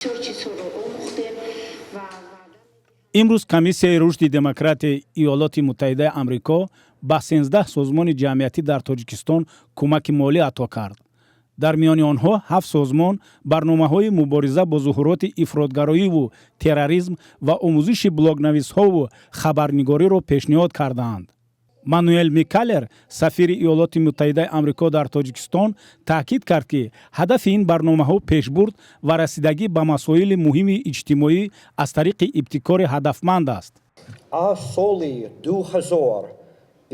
Бисёр чизҳоро омӯхтем ва Имрӯз Комиссияи рушди демократияи Иёлоти Муттаҳидаи Амрико ба 13 созмони ҷамъиятӣ дар Тоҷикистон кӯмаки молӣ ато кард. Дар миёни онҳо ҳафт созмон барномаҳои мубориза бо зуҳуроти ифротгароиву терроризм ва омӯзиши блогнависҳову хабарнигориро пешниҳод кардаанд. Мануэл Микалер, сафири Иёлоти Муттаҳидаи Амрико дар Тоҷикистон, таъкид кард, ки ҳадафи ин барномаҳо пешбурд ва расидагӣ ба масоили муҳими иҷтимоӣ аз тариқи ибтикори ҳадафманд аст. Аз соли 2000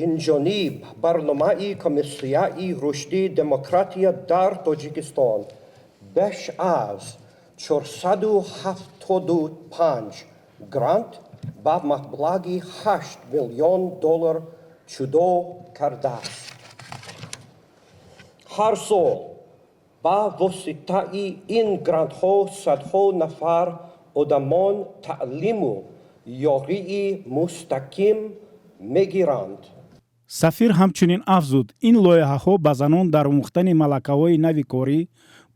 инҷониб барномаи Комиссияи рушди демократия дар Тоҷикистон беш аз 475 грант ба маблағи 8 миллион доллар ҷудо кардааст. Ҳар сол ба воситаи ин грантҳо садҳо нафар одамон таълиму ёрии мустақим мегиранд. Сафир ҳамчунин афзуд, ин лоиҳаҳо ба занон дар омӯхтани малакаҳои нави корӣ,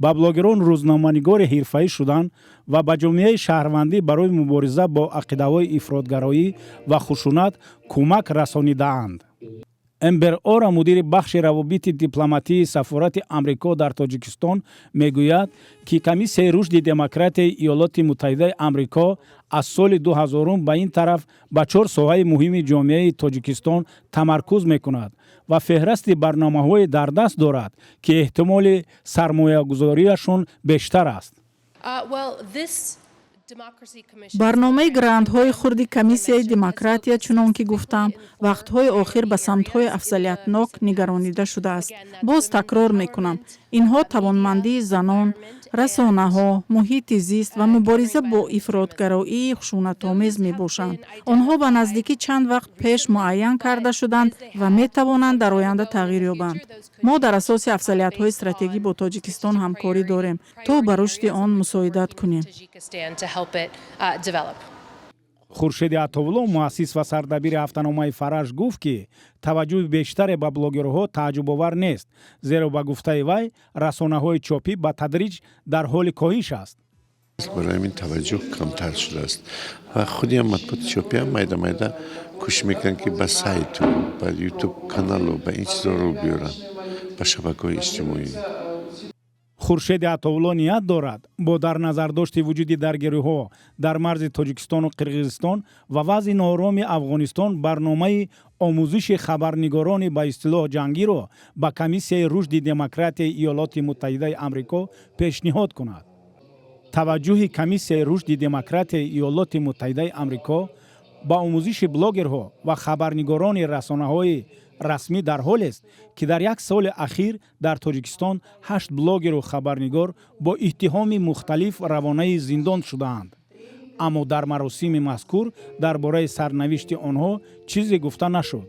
ба блогерон рӯзноманигори ҳирфаӣ шудан ва ба ҷомеаи шаҳрвандӣ барои мубориза бо ақидаҳои ифротгароӣ ва хушунат кӯмак расонидаанд. Эмбер Ора, мудири бахши равобити дипломатии сафорати Амрико дар Тоҷикистон, мегӯяд, ки Комиссияи рушди демократияи Иёлоти Муттаҳидаи Амрико аз соли 2000 ба ин тараф ба чор соҳаи муҳими ҷомеаи Тоҷикистон тамаркуз мекунад ва феҳрасти барномаҳое дар даст дорад, ки эҳтимоли сармоягузориашон бештар аст. Барномаи грантҳои хурди Комиссияи демократия, чунон ки гуфтам, вақтҳои охир ба самтҳои афзалиятнок нигаронида шудааст. Боз такрор мекунам, инҳо тавонмандии занон, расонаҳо, муҳити зист ва мубориза бо ифротгароии хушунатомез мебошанд. Онҳо ба наздикӣ чанд вақт пеш муайян карда шуданд ва метавонанд дар оянда тағйир ёбанд. Мо дар асоси афзалиятҳои стратегӣ бо Тоҷикистон ҳамкорӣ дорем, то ба рушди он мусоидат кунем. Хуршеди Атовулло, муассис ва сардабири ҳафтаномаи «Фараж», гуфт, ки таваҷҷӯҳи бештаре ба блогерҳо тааҷҷубовар нест, зеро, ба гуфтаи вай, расонаҳои чопӣ ба тадриҷ дар ҳоли коҳиш аст. Барои ҳамин таваҷҷӯҳ камтар шудааст ва худиам матбуоти чопиам майда майда кӯшиш мекунанд, ки ба сайту, ба Ютуб каналу, ба ин чизо рӯ биёранд, ба шабакаҳои иҷтимоӣ. Хуршеди Атовулло ният дорад бо дар назардошти вуҷуди даргириҳо дар марзи Тоҷикистону Қирғизистон ва вазъи ноороми Афғонистон барномаи омӯзиши хабарнигорони ба истилоҳ ҷангиро ба Комиссияи рушди демократияи Иёлоти Муттаҳидаи Амрико пешниҳод кунад. Таваҷҷӯҳи Комиссияи рушди демократияи Иёлоти Муттаҳидаи Амрико ба омӯзиши блогерҳо ва хабарнигорони расонаҳои расмӣ дар ҳолест, ки дар як соли ахир дар Тоҷикистон ҳашт блогеру хабарнигор бо иттиҳоми мухталиф равонаи зиндон шудаанд, аммо дар маросими мазкур дар бораи сарнавишти онҳо чизе гуфта нашуд.